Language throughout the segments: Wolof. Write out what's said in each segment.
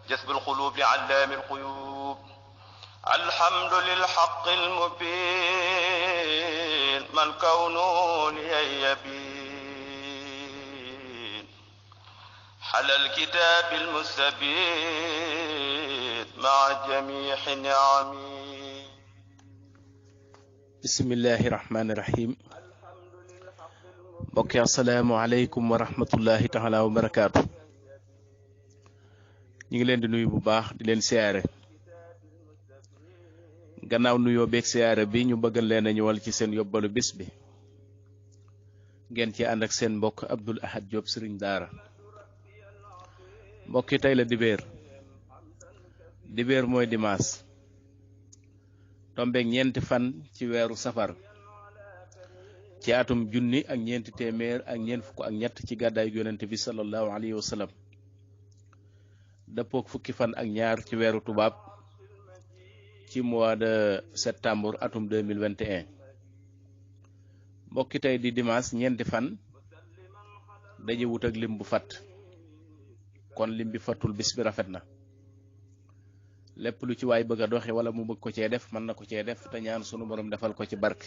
جذب القلوب لعلام الغيوب الحمد للحق المبين من كونه يبين حل الكتاب المستبين مع جميع نعمه. bismillahi rahmaani rahim. mbokki asalaamu aleykum wa rahmatullahi taala wa barakaatu. ñu ngi leen di nuyu bu baax di leen siyaare. gannaaw nuyoo beeg siyaare bi ñu bëggal leen a ñëwal ci seen yóbbalu bis bi ngeen ci ànd ak seen mbokk Abdoul Ahad Diop sëriñ daara. mbokki tey la dibéer mooy dimaas tombeeg ñeenti fan ci weeru safar ci atum junni ak ñeenti téeméer ak ñeent fukk ak ñett ci gàddaay yonent bi sallallahu alayhi wa sallam dëppook fukki fan ak ñaar ci weeru tubaab ci mois de septembre atum 2021. mbokki tey di dimanche ñeenti fan daje wut ak lim bu fat kon lim bi fatul bis bi rafet na. lépp lu ci waay bëgg a doxe wala mu bëgg ko cee def mën na ko cee def te ñaan sunu borom defal ko ci barke.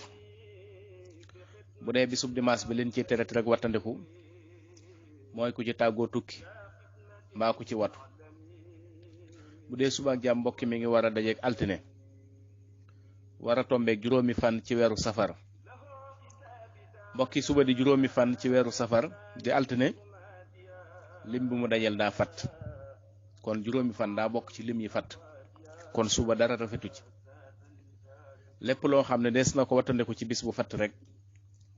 bu dee bisub dimanche bi leen ci teret rek wattandiku mooy ku ci tàggoo tukki mbaa ku ci watu. bu dee suba ak jàmm mbokki mi ngi war a dajeeg altine war a tombeeg juróomi fan ci weeru safar. mbokki suba di juróomi fan ci weeru safar di altine lim bi mu dajel daa fat kon juróomi fan daa bokk ci lim yi fat kon suba dara rafetu ci. lépp loo xam ne des na ko wattandiku ci bis bu fatt rek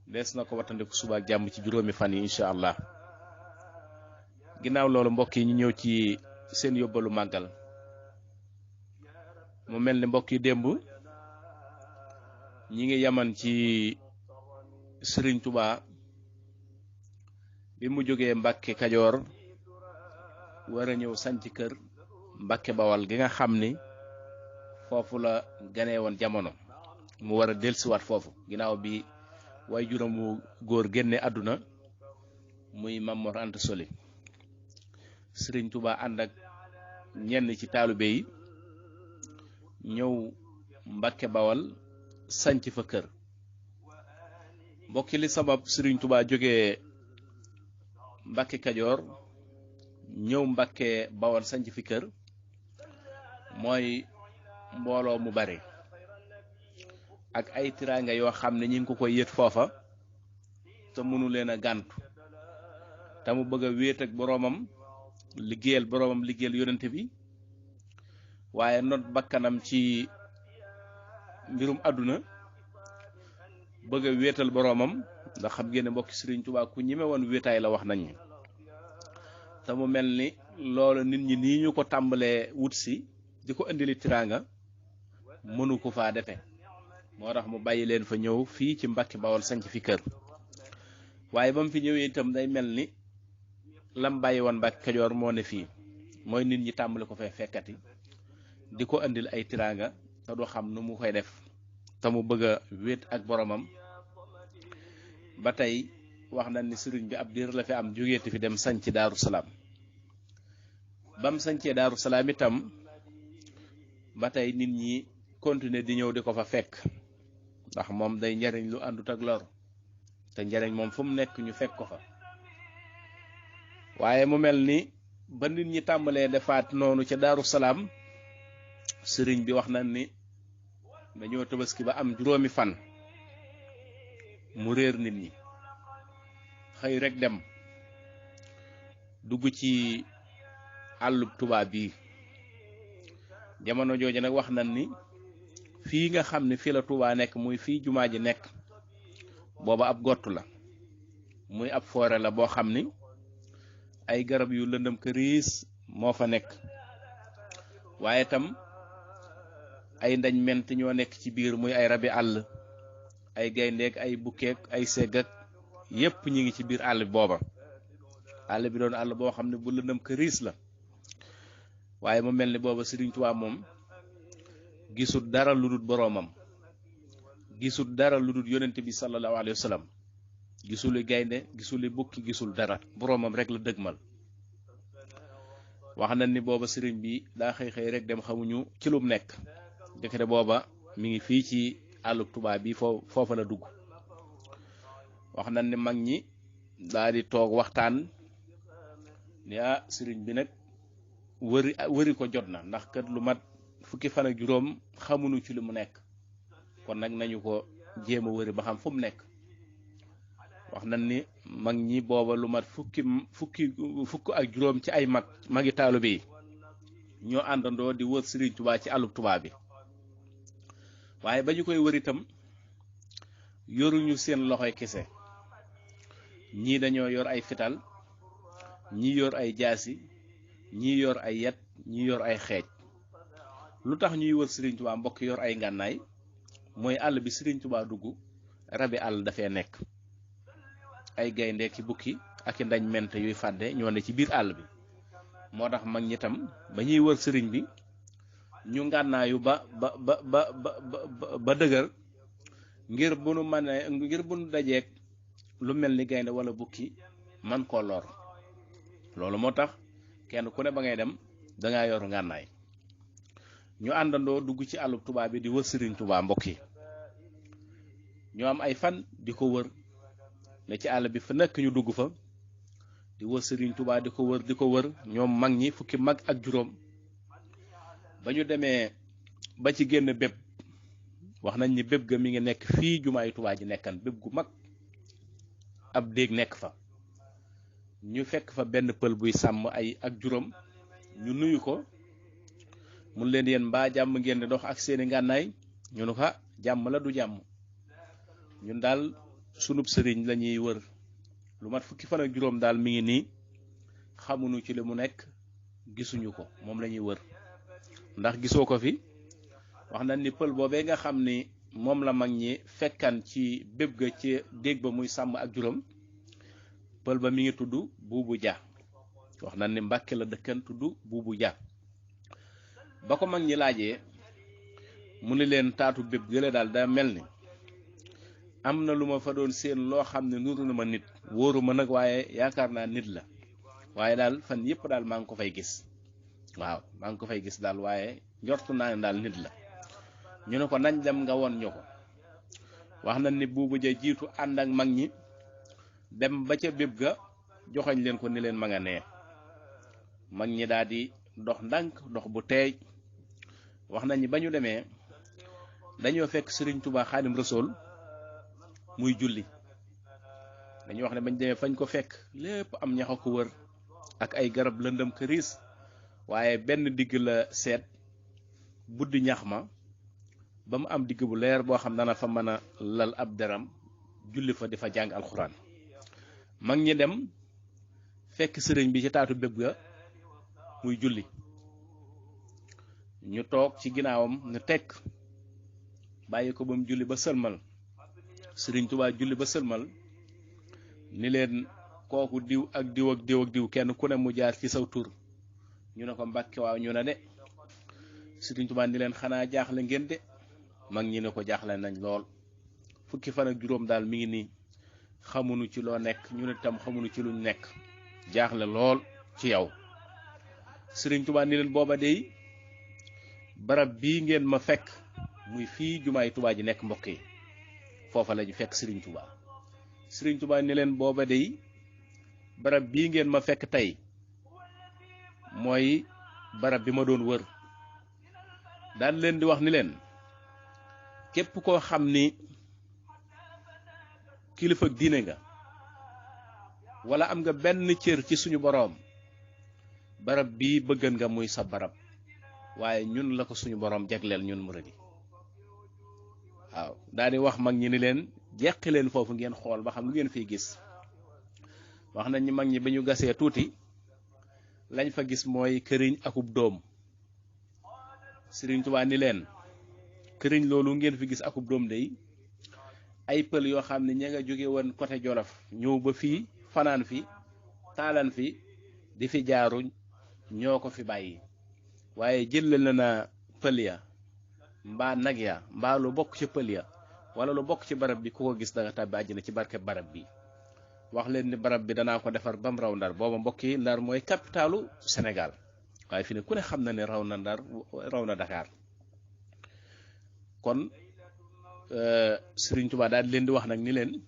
des na ko wattandiku suba ak jàmm ci juróomi fan yi incha allah. ginnaaw loolu mbokk yi ñu ñëw ci seen yóbbalu màggal. mu mel ni mbokk yi démb ñi ngi yaman ci Sëriñ Tuubaa bi mu jógee Mbàkke Kajoor war a ñëw sanc kër Mbàkke Bawal gi nga xam ni foofu la ganee woon jamono mu war a dellusiwaat foofu ginnaaw bi way juróom wu góor génne àdduna muy Maam Mor Anta Sali. Sëriñ Tuubaa ànd ak ñenn ci taalibe yi ñëw Mbàkke Bawal sanc fa kër. mbokki li sabab Sëriñ Tuubaa jógee Mbàkke Kajoor ñëw Mbàkke Bawal sanc fi kër mooy mbooloo mu bari ak ay tiraanga yoo xam ne ñi ngi ko koy yët foofa te mënu leen a gàntu te mu bëgg a wéet ak boroomam liggéeyal yonent bi waaye not bakkanam ci mbirum àdduna bëgg a wéetal boroomam ndax xam ngeen ne mbokki Sëriñ Tuubaa ku ñime woon wéetaay la wax nañ te mu mel ni loolu nit ñi nii ñu ko tàmbalee wut si di ko indili tiraanga mënu ko faa defe moo tax mu bàyyi leen fa ñëw fii ci Mbàkke Bawol sanc fi kër. waaye ba mu fi ñëwee itam day mel ni lam bàyyi woon Mbàkke Kajoor moo ne fii mooy nit ñi tàmbali ko fay fekkati di ko indil ay tiraanga te du xam nu mu koy def te mu bëgg a wéet ak boromam. ba tey wax na ni sëriñ bi ab diir la fi am jógeeti fi dem sanc Daaru Salaam. bam sancee Daaru Salaam itam ba tey nit ñi continuer di ñëw di ko fa fekk ndax moom day njariñ lu àndut ak lor te njariñ moom fu mu nekk ñu fekk ko fa. waaye mu mel ni ba nit ñi tàmbalee defaat noonu ca Daaru Salaam sëriñ bi wax na ni dañoo tabaski ba am juróomi fan mu réer nit ñi xëy rek dem dugg ci àllub tubaab bi. jamono jooju nag wax nañ ni fii nga xam ne fii la Tuubaa nekk muy fii jumaa ji nekk booba ab gott la muy ab forêt la boo xam ni ay garab yu lëndëm këriis moo fa nekk waaye itam ay ndañ ment ñoo nekk ci biir muy ay rabi àll ay gayndeek ay bukkeek ay segg ak yépp ñi ngi ci biir àll bi booba. àll bi doon àll boo xam ne bu lëndëm këriis la waaye mu mel ni booba Sëriñ Tuubaa moom gisul dara lu dul boroomam gisul dara lu dul yonent bi sallallahu alayhi wa sallam gisuli gaynde gisuli bukki gisul dara boroomam rek la dëgmal wax nañ ni booba sëriñ bi daa xëy rek dem xamuñu ci lum nekk ndekete booba mi ngi fii ci àllub Tuubaa bi foofa la dugg. wax nañ ni mag ñi daal di toog waxtaan ni sëriñ bi nag wëri ko jot na ndax kat lu mat fukki fan ak juróom xamuñu ci li mu nekk kon nag nañu ko jéem a wëri ba xam fu mu nekk. wax nañ ni mag ñi booba lu mat fukk ak juróom ci ay magi taalibe yi ñoo àndandoo di wër sëriñ Tuubaa ci àllub Tuubaa bi waaye ba ñu koy wër itam yoruñu seen loxoy kese ñii dañoo yor ay fital ñii yor ay jaasi ñii yor ay yet ñii yor ay xeej. lu tax ñuy wër sëriñ Tuubaa mbokk yor ay ngànnaay mooy àll bi sëriñ Tuubaa dugg rabi àll dafee nekk ay gaynde ki bukki ak i ndañ ment yuy fàdde ñoo ne ci biir àll bi moo tax mag ñi tam ba ñuy wër sëriñ bi ñu ngànnaayu ba dëgër ngir bu nu dajeek lu mel ni gaynde wala bukki man koo lor. loolu moo tax kenn ku ne ba ngay dem dangaa yor ngànnaay. ñu àndandoo dugg ci àllub Tuubaa bi di wër sëriñ Tuubaa mbokk yi ñu am ay fan di ko wër ne ci àll bi fa nekk ñu dugg fa di wër sëriñ Tuubaa di ko wër ñoom mag ñi fukki mag ak juróom. ba ñu demee ba ci génn bépp wax nañ ni bépp ga mi ngi nekk fii jumaay Tuubaa ji nekkan bépp gu mag ab déeg nekk fa. ñu fekk fa benn pël buy sàmm ay ak juróom ñu nuyu ko mun leen yéen mbaa jàmm ngeen di dox ak seeni ngànnaay ñu ne ko jàmm la du jàmm ñun daal sunub sëriñ la ñuy wër lu mat fukki fan ak juróom daal mi ngi nii xamuñu ci li mu nekk gisuñu ko moom la ñuy wër ndax gisoo ko fi. wax nañ ni pël boobee nga xam ni moom la mag ñi fekkan ci bépp ga ci déeg ba muy sàmm ak juróom pël ba mi ngi tudd Buubu Ja. wax nañ ni Mbàkke la dëkkan tudd Buubu Ja. ba ko mag ñi laajee mu ni leen taatu bépp gële daal daa mel ni am na lu ma fa doon seen loo xam ne nuru na ma nit wóoru ma nag waaye yaakaar naa nit la waaye daal fan yëpp daal maa ngi ko fay gis. waaw maa ngi ko fay gis daal waaye njortu naa ne daal nit la. ñu ne ko nañ dem nga won ñu ko. wax nañ ni Buubu Ja jiitu ànd ak mag ñi dem ba ca bépp ga joxañ leen ko ni leen ma nga nee. mag ñi daal di dox ndànk dox bu teey. wax nañ ni ba ñu demee dañoo fekk sëriñ Tuubaa Xaadim Rasuul muy julli. dañuy wax ne bañ demee fañ ko fekk lépp am ñax a ko wër ak ay garab lëndëm këriis waaye benn digg la seet buddi ñax ma ba mu am digg bu leer boo xam dana fa mën a lal ab deram julli fa di fa jàng alxuraan. mag ñi dem fekk sëriñ bi ci taatu bépp ga muy julli ñu toog ci ginnaawam ñu tekk bàyyi ko ba mu julli ba sëlmal. sëriñ Tuubaa julli ba sëlmal ni leen kooku diw ak diw ak diw ak diw kenn ku ne mu jaar ci saw tur. ñu ne ko Mbàkke waaw ñu ne de. sëriñ Tuubaa ni leen xanaa jaaxle ngeen de. mag ñi ne ko jaaxle nañ lool fukki fan ak juróom daal mi ngi nii xamuñu ci loo nekk ñu ne tam xamuñu ci luñ nekk jaaxle lool ci yow. sëriñ Tuubaa ni leen booba dey barab bii ngeen ma fekk muy fii jumaay Tuubaa ji nekk mbokk yi foofa la ñu fekk sëriñ Tuubaa. sëriñ Tuubaa ni leen booba dey barab bii ngeen ma fekk tey mooy barab bi ma doon wër. daan leen di wax ni leen képp koo xam ni kilifa diine nga wala am nga benn cër ci suñu boroom barab bii bëggan nga muy sa barab waaye ñun la ko suñu boroom jagleel ñun murid yi. waaw daal di wax mag ñi ni leen jeqi leen foofu ngeen xool ba xam lu ngeen fiy gis. wax nañ ni mag ñi ba ñu gasee tuuti lañ fa gis mooy këriñ akub doom. sëriñ Tuubaa ni leen këriñ loolu ngeen fi gis akub doom day ay pël yoo xam ne ña nga jóge woon côté Jolof ñëw ba fii fanaan fi taalan fi di fi jaaru ñoo ko fi bàyyi waaye jëlal na pël ya mbaa nag ya mbaa lu bokk ci pël ya wala lu bokk ci barab bi ku ko gis da nga tàbbi àjjana ci barke barab bi. wax leen ni barab bi danaa ko defar bam raw Ndar booba mbokk yi Ndar mooy capitalu Sénégal waaye fi ne ku ne xam na ne raw na Ndar raw na Dakar kon Serigne Touba daal di leen di wax nag ni leen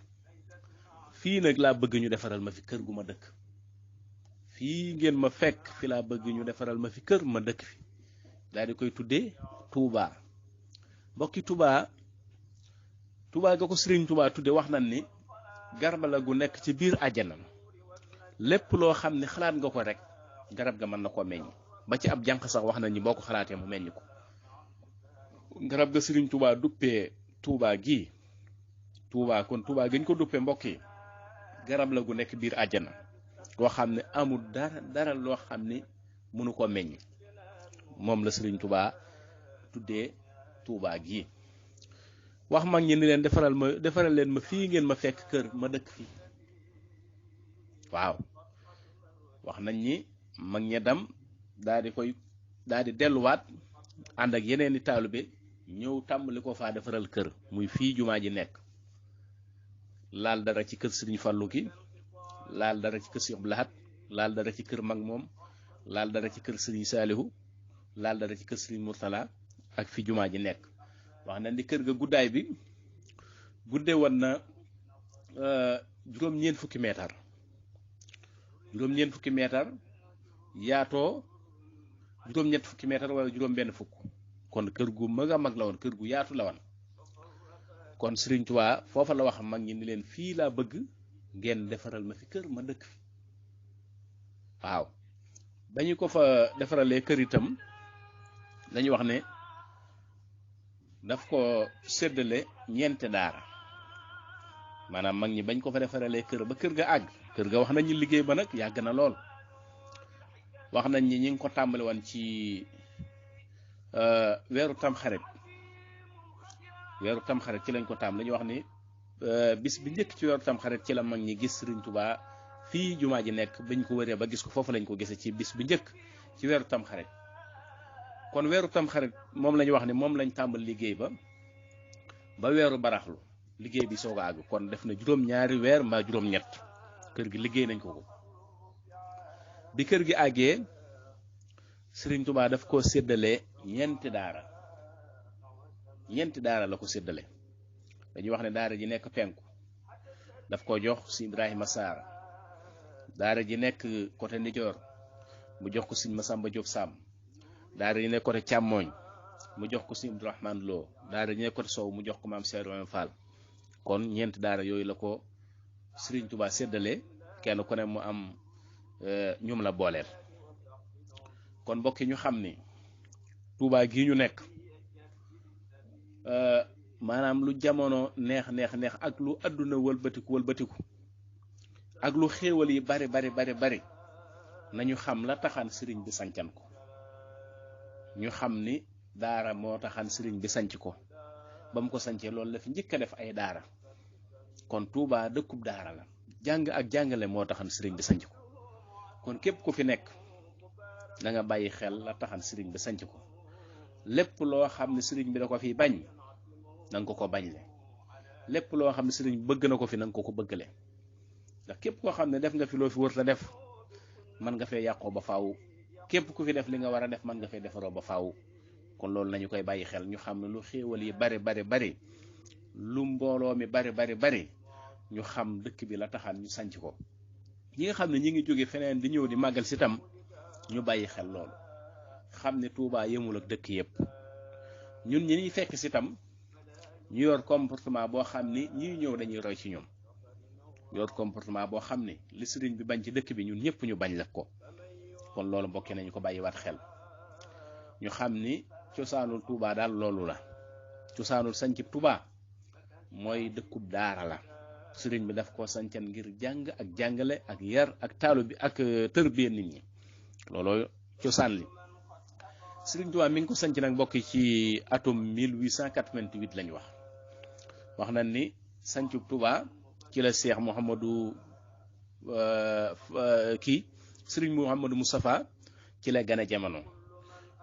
fii nag laa bëgg ñu defaral ma fi kër gu ma dëkk fii ngeen ma fekk fi laa bëgg ñu defaral ma fi kër ma dëkk fi daal di koy tuddee Touba mbokki Touba ga ko Serigne Touba tudde wax nañ ni garab la gu nekk ci biir àjjana lépp loo xam ne xalaat nga ko rek garab ga mën na koo meññ ba ci ab jànq sax wax nañ ni boo ko xalaatee mu meññ ko garab ga Serigne Touba duppee Touba gii kon Touba gañ ko duppee mbokk yi garab la gu nekk biir àjjana koo xam ne amul dara loo xam ni mënu ko meññ moom la Serigne Touba tuddee Touba gii wax mag ñi ni leen defaral leen ma fii ngeen ma fekk kër ma dëkk fii waaw wax nañ ni mag ña dam daal di delluwaat ànd ak yeneen i taalibe ñëw tàmbali ko faa defaral kër muy fii jumaa ji nekk laal dara ci kër Serigne Fallou gi laal dara ci kër Cheikh Abdou Lahad laal dara ci kër mag moom laal dara ci kër Serigne Salihu laal dara ci kër Serigne Mourtala ak fi jumaa ji nekk wax na ni kër ga guddaay bi gudde woon na juróom-ñeent fukki meetar yaatoo juróom-ñett fukki meetar wala juróom-benn fukk kon kër gu mag a mag la woon kër gu yaatu la woon kon Serigne Touba foofa la wax mag ñi ni leen fii laa bëgg ngeen defaral ma fi kër ma dëkk fi waaw ba ñu ko fa defaralee kër itam dañu wax ne daf ko séddale ñeenti daara maanaam mag ñi bañ ko fa defaralee kër ba kër ga àgg kër ga wax nañ ñi liggéey ba nag yàgg na lool wax nañ ñi ngi ko tàmbali woon ci weeru tamxarit ci lañ ko tàmbali ñu wax ni bis bi njëkk ci weeru tamxarit ci la mag ñi gis Serigne Touba fii jumaa ji nekk bañ ko wëree ba gis ko foofu lañ ko gisee ci bis bi njëkk ci weeru tamxarit kon weeru tamxarit moom la ñu wax ni moom lañ tàmbali liggéey ba weeru baraxlu liggéey bi soog a àgg kon def na juróom-ñaari weer mbaa juróom-ñett kër gi liggéey nañ ko bi kër gi àggee Serigne Touba daf ko séddalee ñeenti daara la ko séddale dañuy wax ne daara ji nekk penku daf ko jox si Ibrahima Sarr daara ji nekk côté ndijoor mu jox ko Serigne Massamba Diop Sam daara ji nekk côté càmmooñ mu jox ko Serigne Abdourahmane Lo daara ji nekk côté sow mu jox ko maam Cheikh Ibrahima Fall kon ñeenti daara yooyu la ko Serigne Touba séddale kenn ku ne mu am ñum la booleel kon mbokk yi ñu xam ni Touba gii ñu nekk maanaam lu jamono neex ak lu àdduna wëlbatiku ak lu xéewal yi bari nañu xam la taxaan sëriñ bi sancan ko ñu xam ni daara moo taxaan sëriñ bi sanc ko ba mu ko sancee loolu la fi njëkk a def ay daara kon Touba dëkkub daara la jàng ak jàngale moo taxaan sëriñ bi sanc ko kon képp ku fi nekk da nga bàyyi xel la taxaan sëriñ bi sanc ko lépp loo xam ne sëriñ bi da ko fi bañ na nga ko bañle lépp loo xam ne sëriñ bi bëgg na ko fi na nga ko bëggale ndax képp koo xam ne def nga fi loo fi wër ta def mën nga fee yàqoo ba faaw képp ku fi def li nga war a def mën nga fee defaroo ba faaw kon loolu nañu koy bàyyi xel ñu xam ne lu xéewal yi bari lu mbooloo mi bari ñu xam dëkk bi la taxaan ñu sanc ko ñi nga xam ne ñi ngi jóge feneen di ñëw di màggal si tam ñu bàyyi xel loolu xam ne Touba yemul ak dëkk yëpp ñun ñi ñuy fekk si tam ñu yor comportement boo xam ni ñi ñëw dañuy roy ci ñoom yor comportement boo xam ni li sëriñ bi bañ ci dëkk bi ñun ñëpp ñu bañ la ko kon loolu mbokk nañu ko bàyyiwaat xel ñu xam ni cosaanul Touba daal loolu la cosaanul sancib Touba mooy dëkkub daara la sëriñ bi daf ko sancan ngir jàng ak jàngale ak yar ak taalu bi ak tërbiya nit ñi looloo cosaan li sëriñ Touba mi ngi ko sanc nag mbokk ci atum 1888 lañ wax nañ ni sancub Touba ci la Cheikh Mouhamadou sëriñ Mouhamadou Moustapha ci la gën a jamono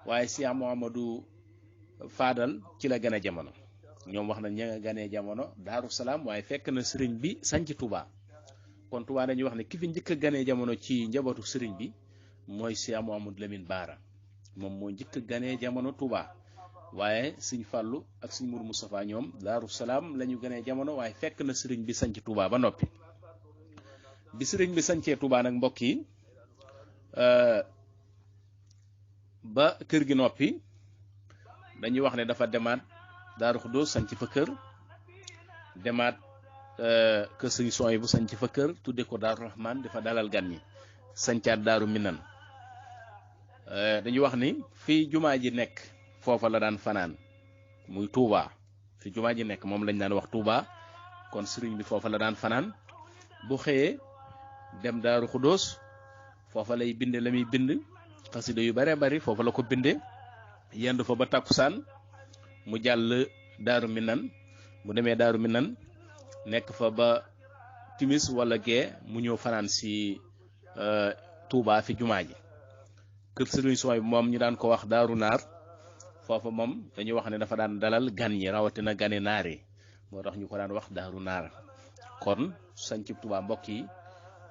waaye Cheikh Mouhamadou Fadal ci la gën a jamono ñoom wax nañ ña nga ganee jamono Daaru Salaam waaye fekk na sëriñ bi sanc Touba kon Touba dañuy wax ne ki fi njëkk a ganee jamono ci njabootu sëriñ bi mooy Cheikh Mouhamadou Lamine Bara moom moo njëkk a ganee jamono Touba waaye sëñ Fàllu ak sëñ Mourou Moustapha ñoom Daaru Salaam la ñu ganee jamono waaye fekk na sëriñ bi sanc Touba ba noppi bi sëriñ bi sancee Touba nag mbokk yi ba kër gi noppi dañuy wax ne dafa demaat Daaru Xuddoos sanc fa kër demaat kër sëñ Sooy bu sanc fa kër tudde ko Daaru Rahman dafa dalal gan ñi sancaat Daaru Minan dañuy wax ni fii jumaa ji nekk foofa la daan fanaan muy Touba fi jumaa ji nekk moom lañ daan wax Touba kon sëriñ bi foofa la daan fanaan bu xëyee dem Daaru Xuddoos foofa lay binde la muy bind xasida yu bare bari foofa la ko binde yendu fa ba takkusaan mu jàll Daaru Minan mu demee Daaru Minan nekk fa ba timis wala gee mu ñëw fanaan si Touba fi jumaa ji kër sëriñ Sooy moom ñu daan ko wax Daaru Naar foofa moom dañuy wax ne dafa daan dalal gan ñi rawatina gane naar yi moo tax ñu ko daan wax Daaru Naar kon sanc Touba mbokk yi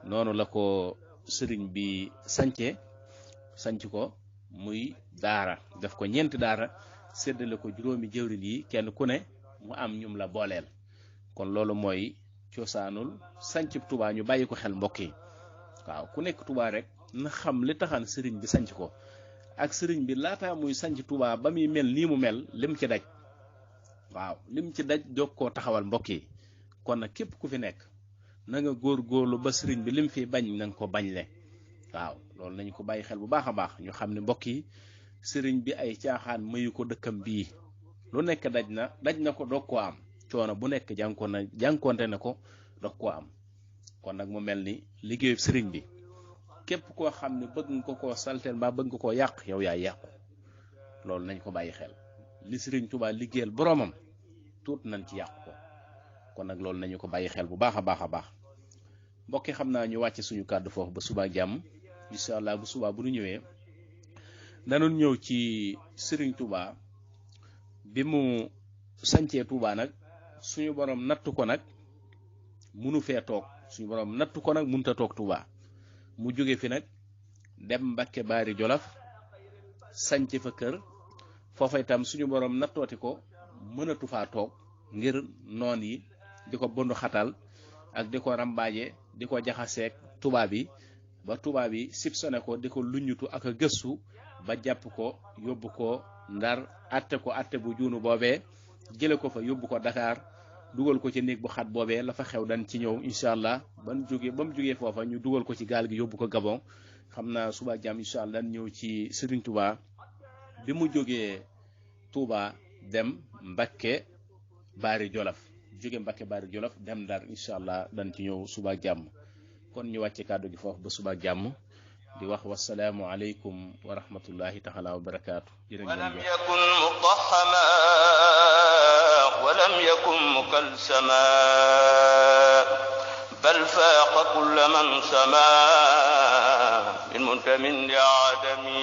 noonu la ko sëriñ bi sanc ko muy daara def ko ñeenti daara séddale ko juróomi jëwrin yi kenn ku ne mu am ñum la booleel kon loolu mooy cosaanul sanc Touba ñu bàyyi ko xel mbokk yi waaw ku nekk Touba rek na xam li taxaan sëriñ bi sanc ko ak sëriñ bi laataa muy sanc Touba ba muy mel nii mu mel lim ci daj waaw lim ci daj jóg koo taxawal mbokk yi kon nag képp ku fi nekk na nga góorgóorlu ba sëriñ bi lim fi bañ na nga ko bañle waaw loolu nañu ko bàyyi xel bu baax a baax ñu xam ne mbokk yi sëriñ bi ay caaxaan mayu ko dëkkam bii lu nekk daj na ko doog koo am coono bu nekk jànkoonte na ko doog koo am kon nag mu mel ni liggéeyu sëriñ bi képp koo xam ne bëgg nga ko koo salteel mbaa bëgg nga koo yàq yow yaa yàqu loolu nañ ko bàyyi xel li sëriñ Touba liggéeyal boroomam tuut nañ ci yàqu ko kon nag loolu nañu ko bàyyi xel bu baax a baax a baax mbokk yi xam naa ñu wàcce suñu kàddu foofu ba suba jàmm incha allah bu subaa bu ñu ñëwee danoon ñëw ci sëriñ Touba bi mu sancee Touba nag suñu borom nattu ko nag munu fee toog suñu borom nattu ko nag munta toog Touba mu jóge fi nag dem Mbàkke Baari Jolof sanc fa kër foofa itam suñu borom nattooti ko mënatu faa toog ngir noon yi di ko bondu xatal ak di ko rambaaje di ko jaxaseeg tubaab yi ba tubaab yi sipsone ko di ko luññutu ak a gëstu ba jàpp ko yóbbu ko Ndar atte ko atte bu juunu boobee jële ko fa yóbbu ko Dakar dugal ko ci néeg bu xat boobee la fa xew dañ ci ñëw incha allah ba mu jógee foofa ñu dugal ko ci gaal gi yóbbu ko Gabon xam naa suba jàmm incha allah dañ ñëw ci Serigne Touba bi mu jógee Touba dem Mbàkke Baari Jolof dem Ndar incha allah dañ ci ñëw suba jàmm kon ñu wàcce kàddu gi foofu ba suba jàmm di wax wasalaamu aleykum wa rahmatullahi taala wa barakaatu. walam yakun muqaxama walam yakun mukalsama bal faaqa kulla man sama min muntamin li aadami